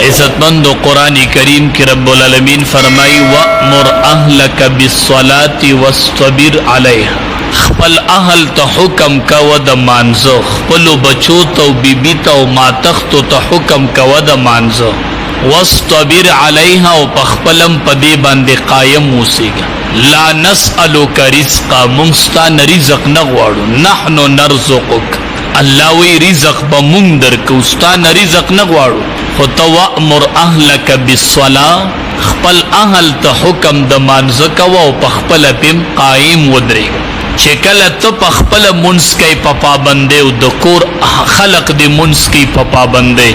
عزتمند، قرآن کریم کې رب العالمین فرمایي: وأمر اهلک بالصلاة واصطبر علیها. خپل اهل ته حکم کوه د مانځه، خپل بچو ته او بیبي ته او ماتختو ته حکم کوه د مانځه، واصطبر علیها، او په خپلم په دې باندې قایم اوسېږه. لا نسألک رزقا، مونږ ستا نه رزق نه غواړو، نحن نرزقک. الله وی رزق به مونږ درکو، ستا نه رزق نه غواړو، خو ته وأمر اهلک بالصلاة، خپل اهل ته حکم د مانځه کوه او په خپله پم قایم ودرېږه. چې کله ته په خپله مونځ کوي په پابندۍ او د کور خلق دې مونځ کوي په پابندۍ،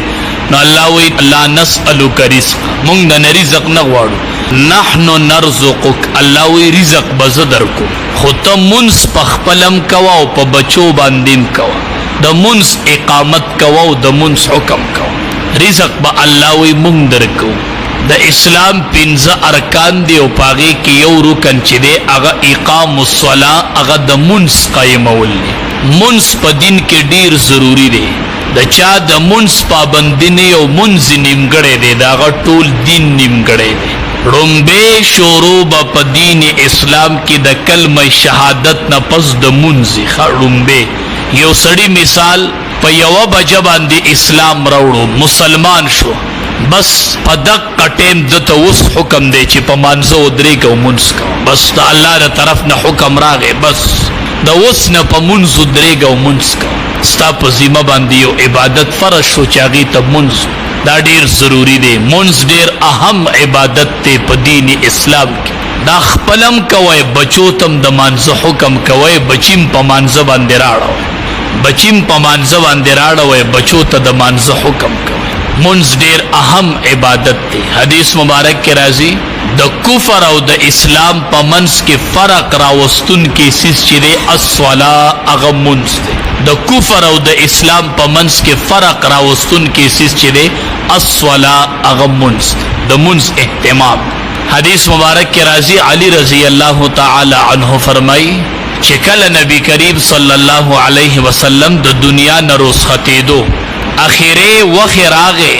نو الله وی لا نسألک رزق، مونږ د نه رزق نه غواړو، نحن نرزقک. الله وی رزق به زه درکو، خو ته مونځ په خپلم کوه او په بچو باندې هم کوه، د مونځ اقامت کوه او د مونځ حکم کوه، رزق به الله وی مونږ درکو. د اسلام پنځه ارکان دی او پاغې کې یو رکن چې دی هغه اقام الصلاة، هغه د مونځ قایمول دی. مونځ په دین کې ډیر ضروری دی. د چا د مونځ پابندي نه او مونځ نیمګړی دی، د هغه ټول دین نیمګړی دی. ړومبی شروع به په دین اسلام کې د کلمه شهادت نه پس د مونځ ښه. ړومبی یو سړي مثال په یوه بجه باندې اسلام راوړو، مسلمان شو، بس په دقه ټیم دته اوس حکم دی چې په مانځه ودرېږه او مونځ کوه. بس د الله د طرف نه حکم راغی، بس د اوس نه په مونځ ودرېږه او مونځ کوه. ستا په ذمه باندې یو عبادت فرض شو چې هغې ته مونځ. دا ډیر ضروری دی، مونځ ډیر اهم عبادت دی په دین اسلام کې. دا خپلم کوئ، بچو تم د مانځه حکم کوئ، بچیم په مانځه باندې راړوئ، بچیم په مانځه باندې راړوئ، بچو ته د مانځه حکم کوئ. مونځ ډیر اهم عبادت دی. حدیث مبارک کې راځي، د کفر او د اسلام په منځ کې فرق راوستون کې څیز چې دی الصلاة، هغه مونځ دی. د کفر او د اسلام په منځ کې فرق راوستون کې څیز چې دی الصلاة، هغه مونځ دی، د مونځ اهتمام. حدیث مبارک کې راځي، علی رضی الله تعالی عنه فرمایي چې کله نبی کریم صلی الله علیه وسلم د دنیا نه رخصتېدو، اخیری وخت راغی،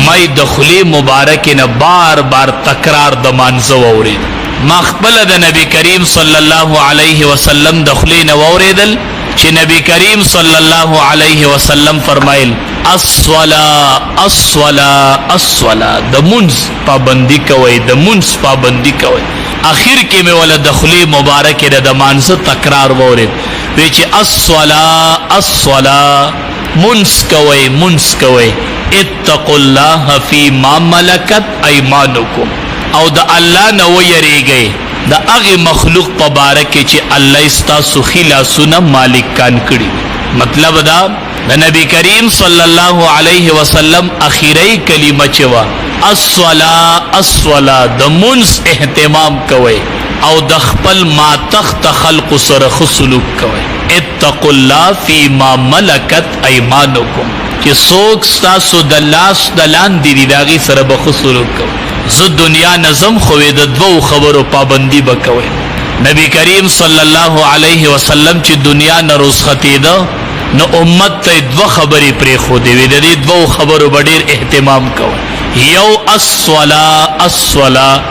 مې د خولې مبارک نه بار بار تکرار د مانځه واورېد. ما خپله د نبی کریم صلی الله علیه وسلم د خولې نه واورېدل چې نبی کریم صلی الله علیه وسلم فرمایل: الصلاة، الصلاة، الصلاة، د مونځ پابندي کوئ، د مونځ پابندي کوئ. اخر کې مې وله د خولې مبارکې نه د مانځه تکرار واورېد، وی چې الصلاة، الصلاة، مونځ کوئ، مونځ کوئ. اتقوا الله فيما ملکت ایمانکم، او د الله نه ویریږئ د هغې مخلوق په باره کې چې الله ستاسو ښي لاسونه مالکان کړي. مطلب دا د نبی کریم صلی الله علیه وسلم اخیری کلمه چې وه الصلاة، الصلاة، د مونځ اهتمام کوئ او د خپل ماتخت خلق سره ښه سلوک کوئ. اتقوا الله فيما ملکت ایمانکم، چې څوک ستاسو د لاس د لاندې دي، د هغې سره به ښه سلوک کوئ. زه دنیا نه ځم، خو د دوو خبرو پابندي به کوئ. نبی کریم صلی الله علیه وسلم چې دنیا نه رخصتېده نو امت ته دوه خبرې پرېښودې وې، د دې دوو خبرو به ډېر اهتمام کوئ. یو الصلاة، الصلاة،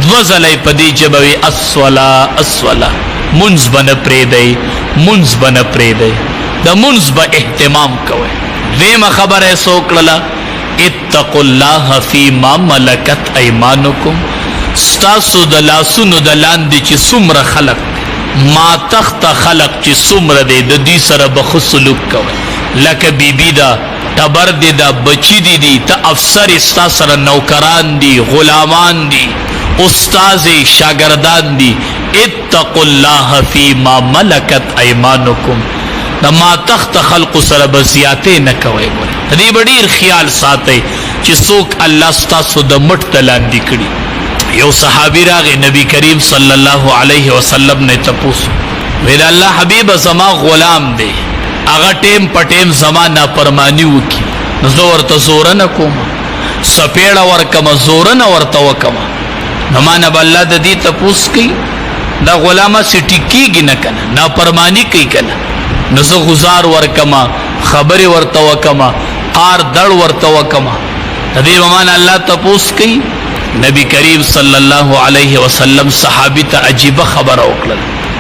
دوه ځله یې په دې ژبه وي الصلاة، الصلاة، مونځ به نه پرېږدئ، مونځ به نه پرېږدئ، د مونځ به اهتمام کوئ. دویمه خبره یې څه وکړله؟ اتقوا الله فيما ملکت ایمانکم، ستاسو د لاسونو د لاندې چې څومره خلق، ما تخت خلق چې څومره دی، د دوی سره به ښه سلوک کوئ. لکه بیبي ده، ټبر دی ده، بچي دي دي، ته افسر، ستا سره نوکران دي، غلامان دي، استاذ، شاګردان دي. اتقوا الله فيما ملکت ایمانکم، د ما تخت خلق سره به زیاتې نه کوئ. ګورئ، د دې به ډېر خیال ساتئ چې څوک الله ستاسو د مټ ته لاندې کړي. یو صحابي راغی، نبی کریم صلی الله علیه وسلم نه تپوس وی: د الله حبیب، زما غلام دی، هغه ټیم په ټیم زما نافرمانی وکي، نو زه ورته زور نه کوم، سپېړه ورکم، زور نه ورته وکم، نو ما نه به الله د دې تپوس کوي؟ دا غلامه سې ټیک کېږي نه که نه، نافرمانی کوي که نه؟ نو زه غزار ورکم، خبرې ورته وکم، قار دړ ورته وکم، د دې به مانه الله تپوس کوي. نبی کریم صلی الله علیه وسلم صحابي ته عجیبه خبره وکړه،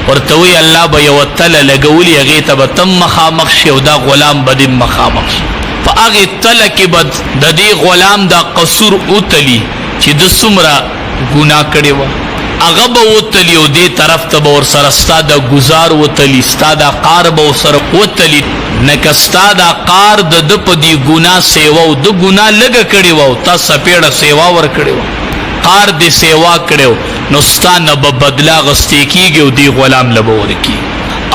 ورته وی الله به یوه تله لګولي، هغې ته به تم مخامخ شي او دا غلام به دې مخامخ شي. په هغې تله کې به د دې غلام دا قصور وتلي چې ده څومره ګناه کړې وه، هغه به وتلي او دې طرف ته به ورسره ستا د ګزار وتلي، ستا د قار به ورسره وتلي. نه که ستا د قار د ده په دې ګناه سیوا او ده ګناه لږه کړې وه او تا څپېړه سیوا ورکړې وه، قار دې سیوا کړی و، نو ستا نه به بدله اخیستې کېږي او دې غلام له به ورکي.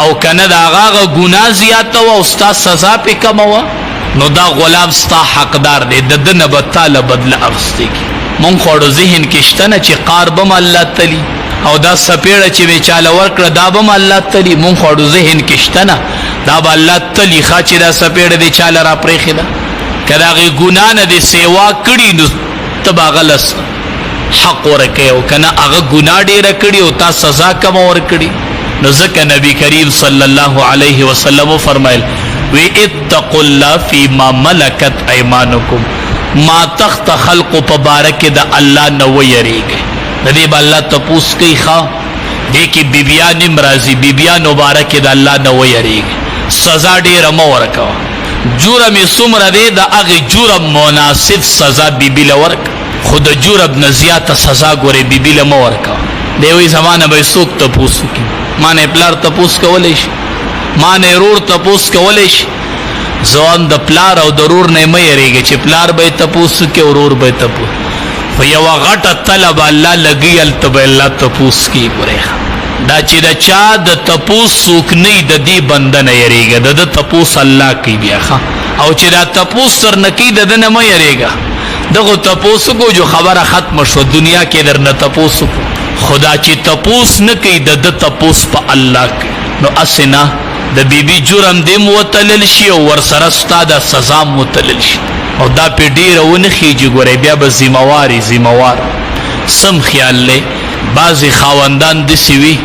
او که نه د هغه هغه ګناه زیاته وه او ستا سزا پې کمه وه، نو دا غلام ستا حقدار دی، د ده نه به تا له بدله اخیستې کېږي. مونږ خو اړو ذهن کې شته نه چې قار به هم الله تلي او دا څپېړه چې مې چاله ورکړه دا به هم الله تلي. مونږ خو اړو ذهن کې شته نه دا به الله تلي، ښه چې دا څپېړه دې چاله راپرېښې ده، که د هغې ګناه نه دې سیوا کړي نو ته به هغه له حق ورکوې، او که نه هغه ګناه ډېره کړي او تا سزا کمه ورکړي. نو ځکه نبی کریم صلی الله علیه وسلم وفرمایل وی اتقوا الله فيما ملکت ایمانکم، ما تخت خلق په باره کې د الله نه ویریږئ. د دې به الله تپوس کوي. ښه دې کې بیبیان هم راځي، بیبیانو باره کې د الله نه ویریږئ، سزا ډېره مه ورکوه، جرم یې څومره دی د هغې جرم مناسب سزا بیبي له ورکړه، خو د جرم نه زیاته سزا ګورې بیبي له مه ورکوه. دی وایي زما نه به یې څوک تپوس وکړي، ما نه یې پلار تپوس کولی شي، ما نه یې ورور تپوس کولی شي. ځوان د پلار او د ورور نه مه یېرېږي چې پلار به یې تپوس وکړي او ورور به یې تپوس، خو یوه غټه تله به الله لګوي، هلته به الله تپوس کوي. ګورې دا چې د چا د تپوس څوک نه وي د دې بنده نه یېرېږه، د ده تپوس الله کوي بیا. ښه او چې دا تپوس تر نه کوي د ده نه مه یېرېږه، دغو تپوس وکړو جو خبره ختمه شوه، دنیا کې در نه تپوس وکړو. خو دا چې تپوس نه کوي د ده تپوس په الله کوي. نو هسې نه د بیبي جرم دې هم وتلل شي او ورسره ستا د سزا هم وتلل شي، او دا پې ډېره ونه خېږي. ګورئ بیا به ذمهوار یې، ذمهوار سم خیال دی. بعضې خاوندان داسې وي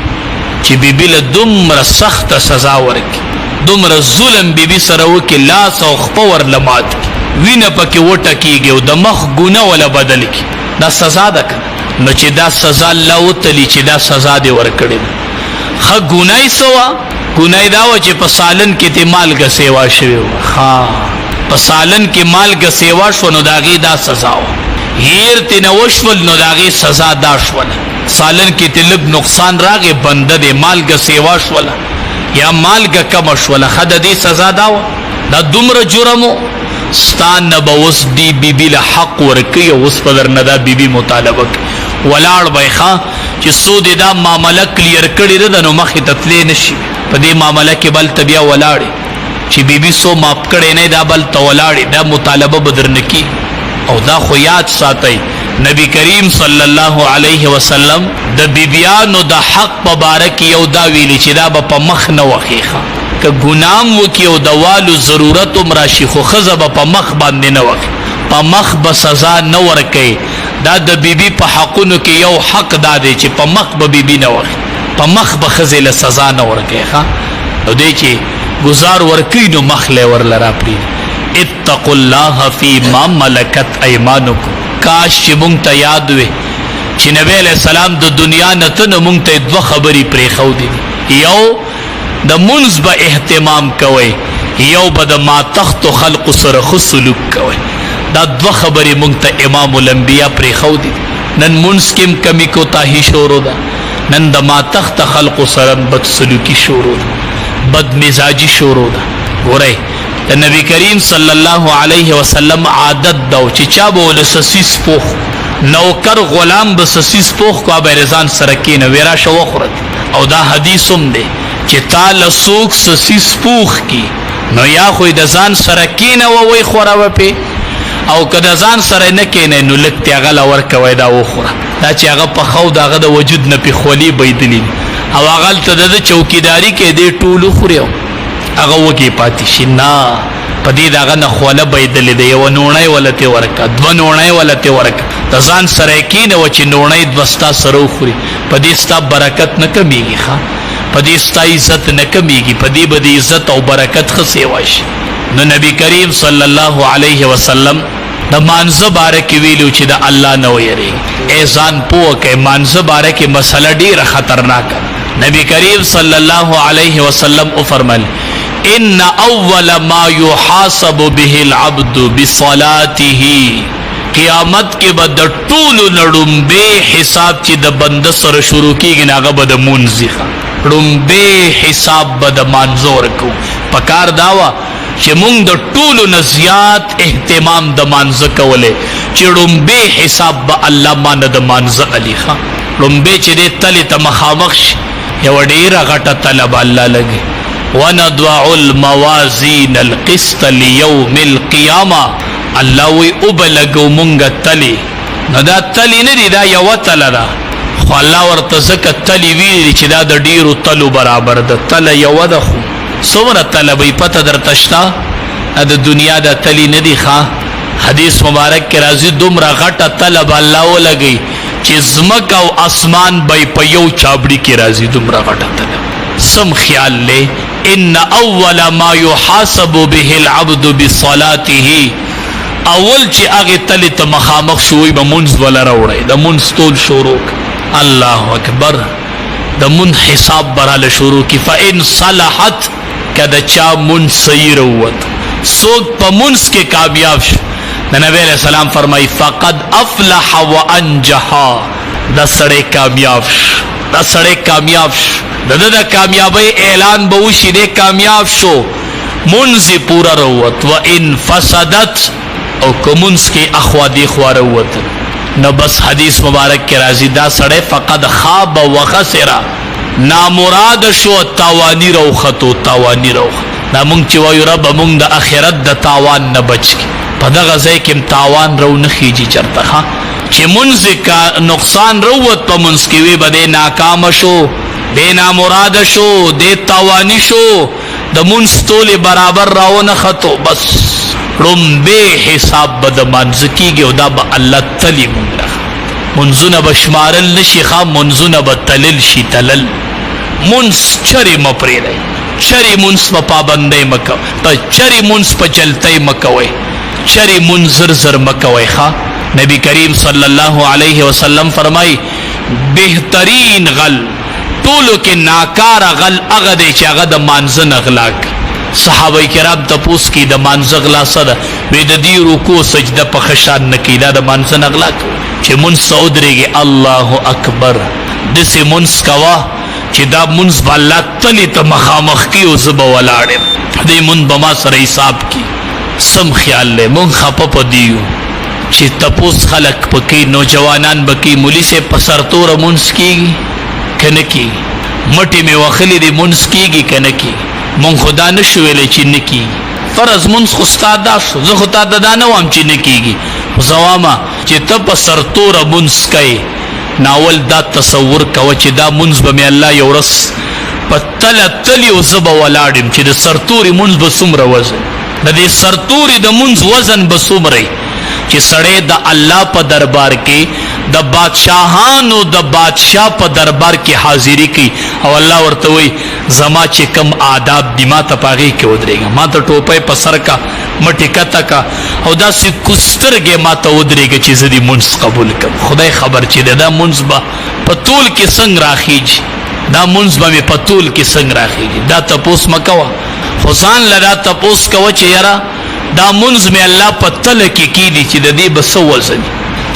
چې بیبي له دومره سخته سزا ورکړي، دومره ظلم بیبي سره وکړي، لاس او خپه ورله مات کړي، وینه پکې وټکېږي او د مخ ګناه وله بدل کړي، دا سزا ده که نه؟ نو چې دا سزا الله وتلي چې دا سزا دې ورکړې ده. ښه ګناه یې څه وه؟ ګناه یې دا وه چې په سالن کې ترې مالګه سیوا شوې وه. ښه په سالن کې مالګه سیوا شوه نو د هغې دا سزا وه، هیر ترې نه وشول نو د هغې سزا دا شوله. سالن کې ترې لږ نقصان راغی، بنده دی، مالګه سیوا شوله یا مالګه کمه شوله، ښه د دې سزا دا وه. دا دومره جرم و، ستا نه به اوس دې بیبي له حق ورکوي او اوس به درنه دا بیبي مطالبه کوي. ولاړ به یې، ښه چې څو دې دا معامله کلیر کړې نه ده نو مخې ته تللی نه شي. په دې معامله کې به هلته بیا ولاړې چې بیبي څو معاف کړی نه دا به هلته ولاړې، دا مطالبه به درنه کېږي. او دا خو یاد ساتئ نبی کریم صلی الله علیه وسلم د بیبیانو د حق په باره کې یو دا ویلي چې دا به په مخ نه وخې، ښه که ګناه هم وکړي او د والو ضرورت هم راشي خو ښځه به په مخ باندې نه وخې، په مخ به سزا نه ورکوي. دا د بیبي په حقونو کې یو حق دا دی چې په مخ به بیبي نه وخې، په مخ به ښځې له سزا نه ورکوي. ښه نو دی چې ګزار ورکوي نو مخ له ورله راپرېږدي. اتقوا الله فيما ملکت ایمانکم. کاش چې مونږ ته یاد وي چې نبی علیه السلام د دنیا نه ته نو مونږ ته دوه خبرې پرېښودې دي، یو د مونځ به اهتمام کوئ، یو به د ماتختو خلقو سره ښه سلوک کوئ. دا دوه خبرې مونږ ته امام الانبیا پرېښودې دي. نن مونځ کې هم کمي کوتاهي شروع ده، نن د ماتخته خلقو سره بد سلوکي شروع ده، بد مزاجي شروع ده. ګورئ د نبی کریم صلی الله علیه وسلم عادت دا و چې چا به له سسیس پوخ، نوکر غلام به سسیس پوخ کو، به ځان سره کینه وی راشه وخوره. او دا حدیث هم دی چې تا له څوک سسیس پوخ کی نو یا خو د ځان سره کینه ووی خوره به پې، او که د ځان سره نه کینې نو لږ ترې هغه له ورکوی دا وخوره. دا چې هغه پخه او د هغه د وجود نه پې خولې بهېدلې دي او هغه هلته د ده چوکیداري کوي، دی ټول وخوري او هغه وږی پاتې شي. نه، په دې د هغه نه خوله بهېدلې ده، یوه نوڼۍ وله ترې ورکړه، دوه نوڼۍ وله ترې ورکړه، د ځان سره یې کښېنوه چې نوڼۍ دوه ستا سره وخوري، په دې ستا برکت نه کمېږي، ښه په دې ستا عزت نه کمېږي، په دې به د عزت او برکت ښه سیوا شي. نو نبی کریم صلی الله علیه وسلم د مانزه باره کې ویلو چې د الله نه ویریږي. ای ځان پوه کړئ، مانزه باره کې مسله ډیره خطرناکه. نبی کریم صلی الله علیه وسلم وفرمایل ان اول ما يحاسب به العبد بصلاته، قیامت کې به د ټولو نه ړومبی حساب چې د بنده سره شروع کېږي نو هغه به د مونځ وي. ړومبی حساب به د مانځه ورکوو. پکار دا وه چې مونږ د ټولو نه زیات اهتمام د مانځه کولی چې ړومبی حساب به الله ما نه د مانځه علي. ښه، ړومبی چې دی تلې ته مخامخ شي، یوه ډېره غټه تله به الله لګي. ونضع الموازین القسط لیوم القیامه، الله وی وبه لګو مونږ تلې. نو دا تلې نه دي، دا یوه تله ده، خو الله ورته ځکه تلې ویلي دي چې دا د ډېرو تلو برابر ده. تله یوه ده، خو څومره تله به یې پته درته شته؟ دا د دنیا دا تلې نه دي. ښه، حدیث مبارک کې راځي دومره غټه تله به الله ولګوي چې ځمکه او اسمان به یې په یو چابړي کې راځي، دومره غټه تله. سم خیال لې، ان اول ما يحاسب به العبد بصلاته، اول چې هغې تلې ته مخامخ شو وایي به مونځ وله راوړی، د مونځ تول شروع کړه. الله اکبر، د مونځ حساب به راله شروع کړي. فان صلحت، که د چا مونځ صحیح راووت، څوک په مونځ کې کامیاب شو، د نبی علیہ السلام فرمایي فقد افلح وانجح، دا سړی کامیاب شو، دا سړی کامیاب شو، د ده د کامیابۍ اعلان به وشي، دی کامیاب شو، مونځ یې پوره راووت. وان فسدت، او که مونځ کې اخوا دیخوا راووتل، نو بس حدیث مبارک کې راځي دا سړی فقد خاب وخسر، نامراد شو، تاوانی راوختو، تاوانی راوختو. دا مونږ چې وایو رب مونږ د آخرت د تاوان نه بچ کړي، په دغه ځای کې هم تاوان راو نه خیږي چېرته. ښه، چې مونځ کا نقصان راووت په مونځ کې، وی به دی ناکامه شو، دی نامراد شو، دی تاوانی شو، د مونځ تولې برابر راونه ختو، بس ړومبی حساب به د مانځه کېږي او دا به الله تلي مونږ له. مونځونه به شمارل نه شي، ښه، مونځونه به تلل شي، تلل. مونځ چرې مه پرېږدئ، چرې مونځ په پابندۍ مه کوئ، په چرې مونځ په چلتۍ مه کوئ، چرې مونځ زر زر مه کوئ. ښه، نبی کریم صلی الله علیه وسلم فرمایي بهترین غل، ټولو کې ناکاره غل هغه دی چې هغه د مانځه نه غلا کوي. صحابه کرام تپوس کوي د مانځه غلا څه ده؟ وایي د دې رکوع سجده په ښه شان نه کوي، دا د مانځه نه غلا کوي. چې مونځ ته ودرېږي الله اکبر، داسې مونځ کوه چې دا مونځ به الله تلې ته مخامخ کړي او زه به ولاړ یم، دې مونځ به ما سره حساب کړي. سم خیال دی، مونږ خفه په دې یو چې تپوس خلک پکې نوجوانان به کوي، مولوي صاحب په سرتوره مونځ کېږي که نه کېږي؟ مټې مې وهلې دي، مونځ کېږي که نه کېږي؟ مونږ خو دا نه شو ویلی چې نه کېږي. فرض مونځ خو ستا دا شو، زه خو تا ته دا نه وایم چې نه کېږي، خو زه وایم چې ته په سرتوره مونځ کوې، ناول دا تصور کوه چې دا مونځ به مې الله یو ورځ په تله تلي او زه به ولاړ یم، چې د سرتوري مونځ به څومره وزن، د دې سرتوري د مونځ وزن به څومره وي، چې سړی د الله په دربار کې د بادشاهانو د بادشاه په دربار کې حاضری کوي او الله ورته وایي زما چې کم آداب دي ما ته په هغې کې ودرېږه، ما ته ټوپۍ په سر کا، مټې کته کا او داسې کوزسترګې ما ته ودرېږه چې زه دې مونځ قبول کړم. خدای خبر چې دا مونځ به په تول کې څنګه راخیږي، دا مونځ به مې په تول کې څنګه راخیږي، دا تپوس مه کوه، خو ځان له دا تپوس کوه چې یاره دا مونځ مې الله په تله کې کیدي چې د دې به څه وزن،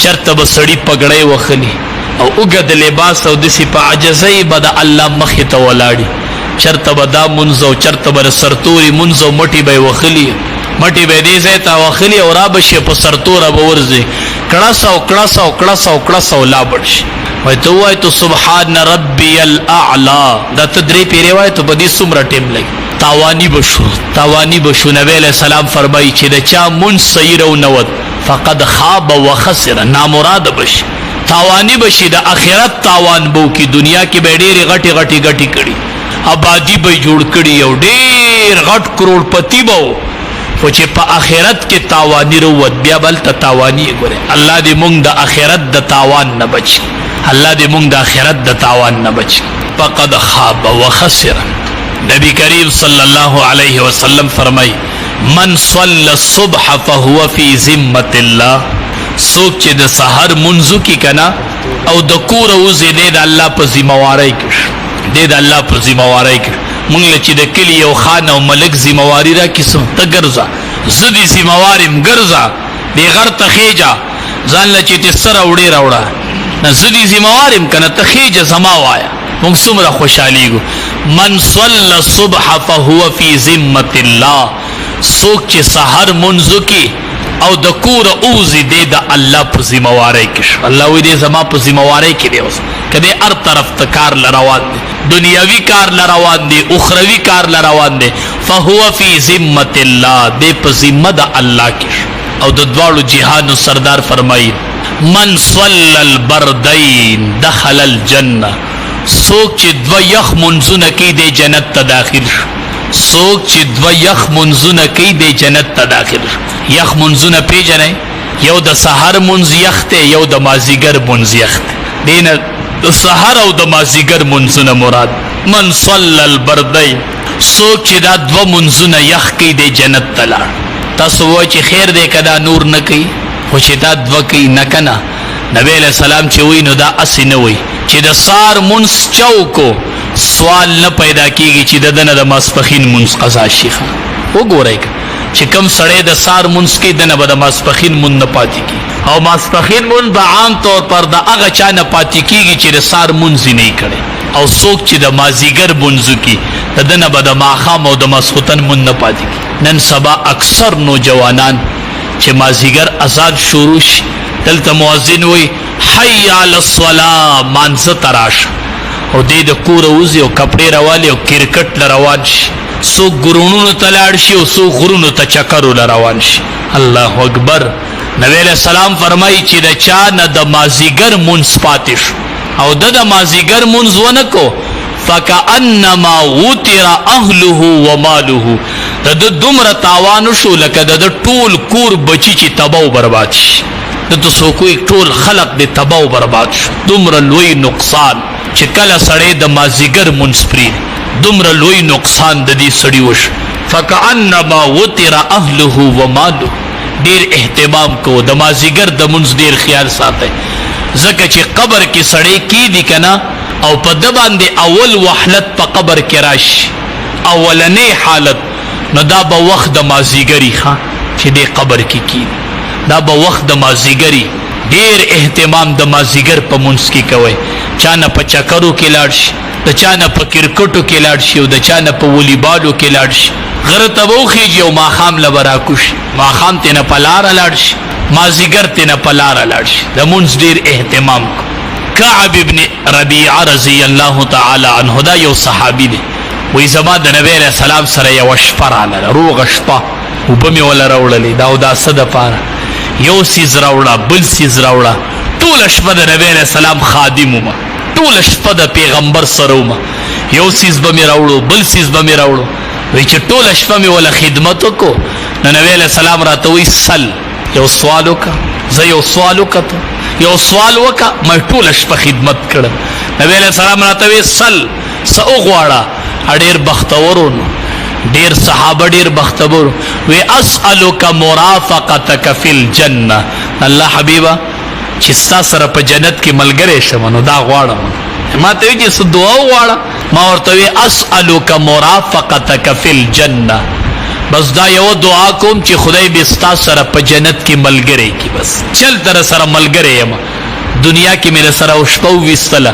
چرته به سړي پګړۍ وخلي او اوږد لباس او داسې په عاجزۍ به د الله مخې ته ولاړي، چرته به دا مونځ او چرته به د سرتوري مونځ او مټې به یې وخلي، مټې به یې دې ځای ته وخلي او را به شي په سرتوره به ورځي، کړس او کړس او کړس او کړس او لا بړ شي. وایي ته ووایې ته سبحان ربي الاعلی، دا ته درې پیرې وایې ته په دې څومره ټایم لګي؟ تاوانی به شو، تاوانی به شو. نبی علیہ السلام فرمایي چې د چا مونځ صحیح راونوت فقد خاب وخسر، نامراد به شي، تاوانی به شي، د آخرت تاوان به وکړي. دنیا کې به ډېرې غټې غټې ګټې کړي، آبادي به جوړ کړي او ډېر غټ کروڑپتی به و، خو چې په آخرت کې تاوانی راووت بیا به هلته تاوانی ګورې. الله دې مونږ د آخرت د تاوان نه بچ کړي، الله دې مونږ د آخرت د تاوان نه بچ کړي. فقد خاب وخسر. نبی کریم صلی الله علیه وسلم فرمای من صلى الصبح فهو فی ذمة الله، څوک چې د سحر منځو کې کنا او د کور وځي، دی د الله په ذمہوارۍ کې، دی د الله په ذمہوارۍ کې. مونږ له چې د کلي یو خان او ملک ذمہواري را کیسو ته ګرځه، زه دې ذمہوار یم، ګرځه دې غر ته خېجه، ځان له چې ته سره وړې راوړه، نه زه دې ذمہوار یم که نه، ته خېجه زما وایه. مونږ څومره خوشحالېږو. من صلى الصبح فهو فی ذمة الله، څوک چې سحر منځ کې او د کور اوزي، دی د الله په ذمہوارۍ کې شو. الله وی دی زما په ذمہوارۍ کې دی. اوس کده هر طرف ته کار لروان دی، دنیاوی کار لروان دی، اخروی کار لروان دی، فهو فی ذمة الله، دی په ذمه د الله کې شو. او د دواړو جهانو سردار فرمایي من صلى البردین دخل الجنه، څوک چې دوه یخ منځونه کوي دی جنت ته داخل شو. څوک چې دوه یخ منځونه کوي دی جنت ته داخل شو. یخ منځونه پیژنئ؟ یو د سحر منځ یخ دی، یو د مازیګر منځ یخ دی. دینه د سحر او د مازیګر منځونه مراد. من صلى البردین، څوک چې دا دوه منځونه یخ کوي دی جنت ته لاړ. تاسو وایئ چې خیر دی که دا نور نه کوي، خو چې دا دوه کوي نه کنه. نبی علیہ السلام چې وایي نو دا هسې نه وایي چې د سار منځ چا وکړو سوال نه پیدا کیږي چې د دنه د ماسپخین منځ قضا شي. وګورئ چې کم سړی د سار منځ کې دنه به د ماسپخین منځ نه پاتې کی، او ماسپخین منځ به عام طور پر د هغه چا نه پاتې کیږي چې د سار منځ نه کړي، او څوک چې د مازیګر منځ کی د دنه به د ماښام او د ماسخوتن منځ نه پاتې کی. نن سبا اکثر نوجوانان چې مازیګر اذان شروع شي، دلته مؤذن وایي حي علی الصلاة، مانځه ته راشه، او دی د کوره وځي او کپړې راوالي او کرکټ له روان شي، څوک ګرونونو ته لاړ شي او څوک غرونو ته چکرو له روان شي. الله اکبر. نبی علیہ السلام فرمایي چې د چا نه د مازیګر مونځ پاتې شو او د د مازیګر مونځ ونه کو، فکأنما وتر اهله وماله، د ده دومره تاوان شو لکه د ده ټول کور بچي چې تباه او برباد شي. د ته څوک وایي ټول خلق دې تباه او برباد شو. دومره لوی نقصان چې کله سړی د مازیګر مونځ پرېږدي، دومره لوی نقصان د دې سړي وشو. فکأنما وتر اهله وماله. ډیر اهتمام کو، د مازیګر د مونځ ډیر خیال ساتئ، ځکه چې قبر کې سړی کیدی کنه او په د باندې اول وحلت په قبر کې راشي، اولنې حالت، نو دا به وخت د مازیګری ښه چې دې قبر کې کیدی، دا به وخت د مازیګری. ډیر اهتمام د مازیګر په مونځ کې کوئ. چا نه په چکرو کې لاړ شي، د چا نه په کرکټو کې لاړ شي، او د چا نه په ولیبالو کې لاړ شي، غره ته به وخېږي او ماښام له به راکوشي، ماښام ترې نه په لاره لاړ شي، مازیګر ترې نه په لاره لاړ شي. د مونځ ډیر اهتمام کو. کعب ابن ربیعه رضی الله تعالی عنه دا یو صحابي دی، وایي زما د نبی علیه السلام سره یوه شپه راغله، روغه شپه، اوبه مې وله راوړلې، دا او دا څه دپاره، یو څیز راوړه بل څیز راوړه، ټوله شپه د نبی علیه السلام خادم ومه، ټوله شپه د پیغمبر سره ومه، یو څیز به مې راوړو بل څیز به مې راوړو. وایي چې ټوله شپه مې وله خدمت وکړو، نو نبی علیه السلام راته وایي سل، یو سوال وکړه، زه یو سوال وکړم، یو سوال وکړه، ما ټوله شپه خدمت کړم. نبی علیه السلام راته وایي سل، څه وغواړه. ډېر بختورو نو ډېر صحابه ډېر بختور وی، اسألک مرافقتک فی الجنه، الله حبیبه چې ستا سره په جنت کې ملګری شم نو دا غواړم. ما ته وی چې څه دعا وغواړه، ما ورته وی اسألک مرافقتک فی الجنه، بس دا یو دعا کوم چې خدای به ستا سره په جنت کې ملګری کی، بس چل تر سره ملګری یم، دنیا کې مې سره او شپه وویستله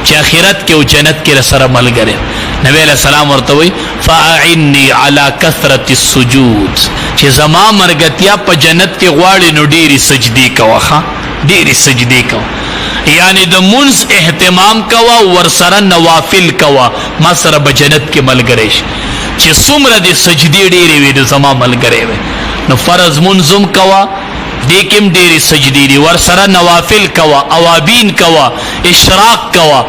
چې آخرت کې او جنت کې سره ملګری. نبی علیہ السلام ورته وی فاعنی علی کثرت السجود، چې زما مرګتیا په جنت کې غواړي نو ډېرې سجدې کوه، ښه ډېرې سجدې کوه، یعنی د مونځ اهتمام کوه، ورسره نوافل کوه، ما سره به جنت کې ملګری شي. چې څومره دې سجدې ډېرې وي نو زما ملګری وي. نو فرض مونځ هم کوه، دې کې هم ډېرې سجدې دي، ورسره نوافل کوه، اوابین کوه، اشراق کوه،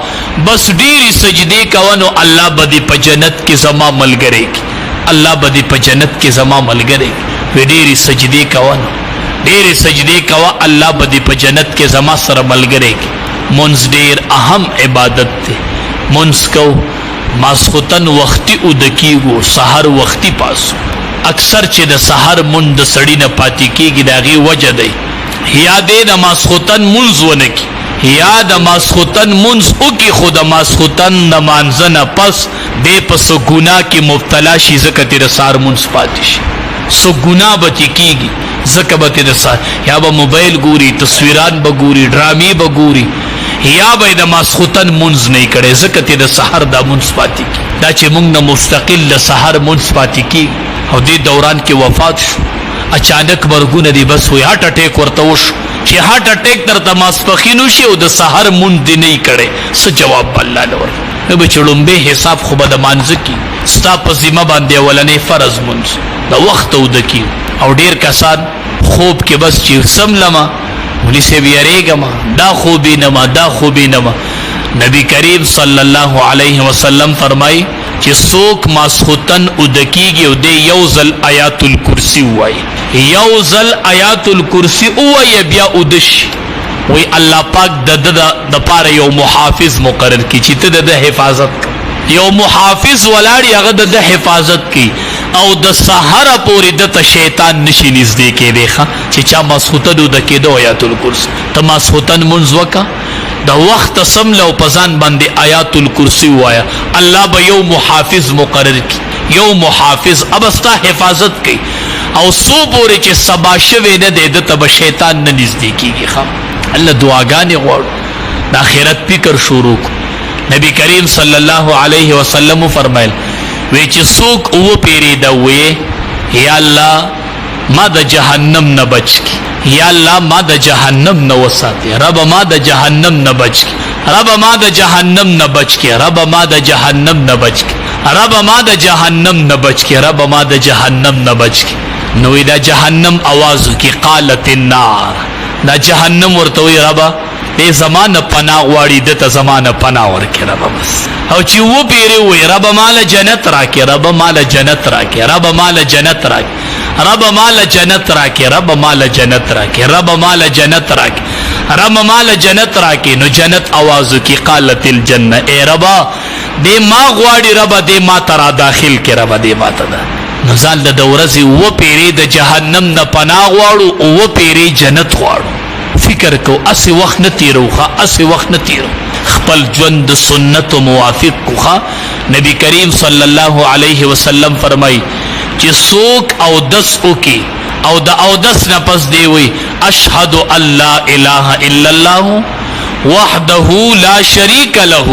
بس ډېرې سجدې کوه، نو الله به دې په جنت کې زما ملګری کړي، الله به دې په جنت کې زما ملګری کړي. وی ډېرې سجدې کوه، نو ډېرې سجدې کوه، الله به دې په جنت کې زما سره ملګری کړي. مونځ ډېر اهم عبادت دی، مونځ کو، ماسخوتن وختي اوده کېږو، سحر وختي پاسو. اکثر چې د سحر مونځ د سړي نه پاتې کېږي، د هغې وجه دی یا دی د ماسخوتن مونځ ونه کړي، یا د ماسخوتن مونځ وکړي خو د ماسخوتن د مانځه نه پس دی په څه ګناه کې مبتلا شي، ځکه ترې د سهار مونځ پاتې شي. څه ګناه به ترې کېږي، ځکه به ترې د سهار یا به موبایل ګوري، تصویران به ګوري، ډرامې به ګوري، یا به د ماسخوتن مونځ نه کړي، ځکه ترې د سحر دا مونځ پاتې کېږي. دا چې مونږ نه مستقل د سحر مونځ پاتې کېږي او دې دوران کې وفات شو، اچانک مرګونه دی، بس وي هارټ اټیک ورته وشو، چې هارټ اټیک درته ماسپښین وشي او د سحر مونځ دې نه کړی، څه جواب به الله له ورکړي؟ نو به چې ړومبی حساب خو به د مانځه کي، ستا په ذمه باندې اولنی فرض مونځ د وخته اوده کي. او ډیر کسان خوب کې بس چې سملمه مولوی صاحب یریږم، دا خوب نما، دا خوب نما. نبی کریم صلی الله علیه وسلم فرمای چې څوک ماسخوتن اوده کیږي او دی یو ځل آیات الکرسی ووایي، یو ځل آیات الکرسی ووایي بیا اوده شي، وی الله پاک د ده د پاره یو محافظ مقرر کی چې ته د ده حفاظت کوه. یو محافظ ولاړ هغه د ده حفاظت کی او د سحره پورې ده ته شیطان نشي نږدې کېدی. ښه چې چا ماسخوتن اوده کېده آیات الکرسی، ته ماسخوتن مونځ وکړه، د وخت سمله او په ځان باندې آیات الکرسی ووایه، الله به یو محافظ مقرر کی، یو محافظ اب ستا حفاظت کوي او څو پورې چې سبا شوی نه دی ده ته به شیطان نه نږدې کېږي. ښه الله دعاګانې غواړو، د آخرت فکر شروع کو. نبی کریم صلی الله علیه وسلم فرمایل وی چې څوک اووه پیرې دا وی، یا الله ما د جهنم نه بچ کی، یا الله ما د جهنم نه وساتې، رب ما د جهنم نه بچ کی، رب ما د جهنم نه بچ کی، رب ما د جهنم نه بچ کی، رب ما د جهنم نه بچ کی، رب ما د جهنم نه بچ کی. نو دا جهنم اواز کی قالت النار، دا جهنم ورته وی ربا دې زمانه پناه غواړي، دته زمانه پناه ورکې رب بس. او چې و پیری وی رب مال جنت راکې، رب مال جنت راکې، رب مال جنت راکې، رب مال جنت راکې، رب مال جنت راکې، رب مال جنت راکې، رب مال جنت راکې. نو جنت اواز کی قالت الجنه، اے ربا دې ما غواړي، رب دې ما ترا داخل کې، رب دې ما ته ده. نو ځان د ورځې اووه پیرې د جهنم نه پناه غواړو، اووه پیرې جنت غواړو. فکر کو، اسې وخت نه تیرو، ښه اسې وخت نه تیرو، خپل ژوند د سنتو موافق کو. ښه نبی کریم صلی الله علیه وسلم فرمای چې څوک اودس وکي او د اودس نه پس دی وی اشهد ان لا اله الا الله وحده لا شریک له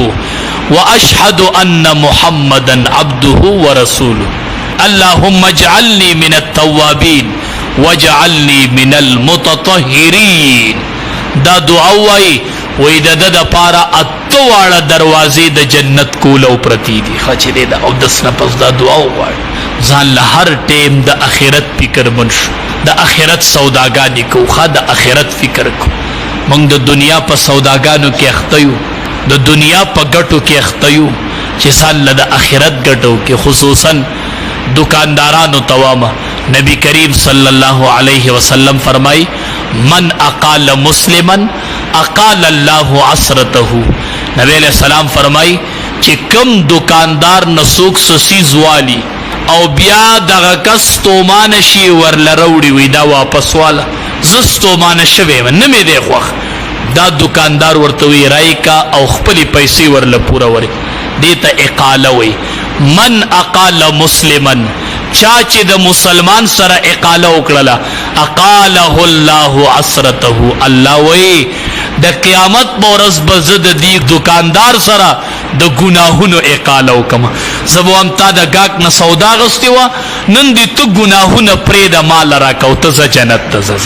واشهد ان محمدا عبده ورسوله اللهم اجعلني من التوابين واجعلني من المتطهرين. دا دعا وای وای د د پاره اته واړه دروازې د جنت کولو پرتی دي. ښه چې دی د اودس نه پس دا دعا وغواړي. ځان له هر ټیم د اخرت فکر من شو، د اخرت سوداګانې کوو، ښه د اخرت فکر کوو. موږ د دنیا په سوداګانو کې اخته یو، د دنیا په ګټو کې اخته یو، چې ځان له د اخرت ګټو کې، خصوصا دکاندارانو ته وامه. نبی کریم صلی الله علیه وسلم فرمای من اقال مسلما اقال الله عصرته. نبی علیہ السلام فرمای چې کم دکاندار نسوک سسیز والی او بیا دغه کس ستومانه شي ورله راوړي وي دا واپس واله، زه ستومانه شوی یم نه مې دی خوښ، دا دکاندار ورته وي رای کا او خپلې پیسې ورله پوره ورکړي، دې ته اقاله وي. من اقال مسلما، چا چې د مسلمان سره اقاله وکړله اقاله الله عصرته، الله وایي د قیامت په ورځ به زه د دې دکاندار سره د ګناهونو اقاله وکم. زه به وایم تا د ګاک نه سودا اخیستې وه، نن دې ته ګناهونه پرېږده، مال راکړه او ته ځه جنت ته ځه.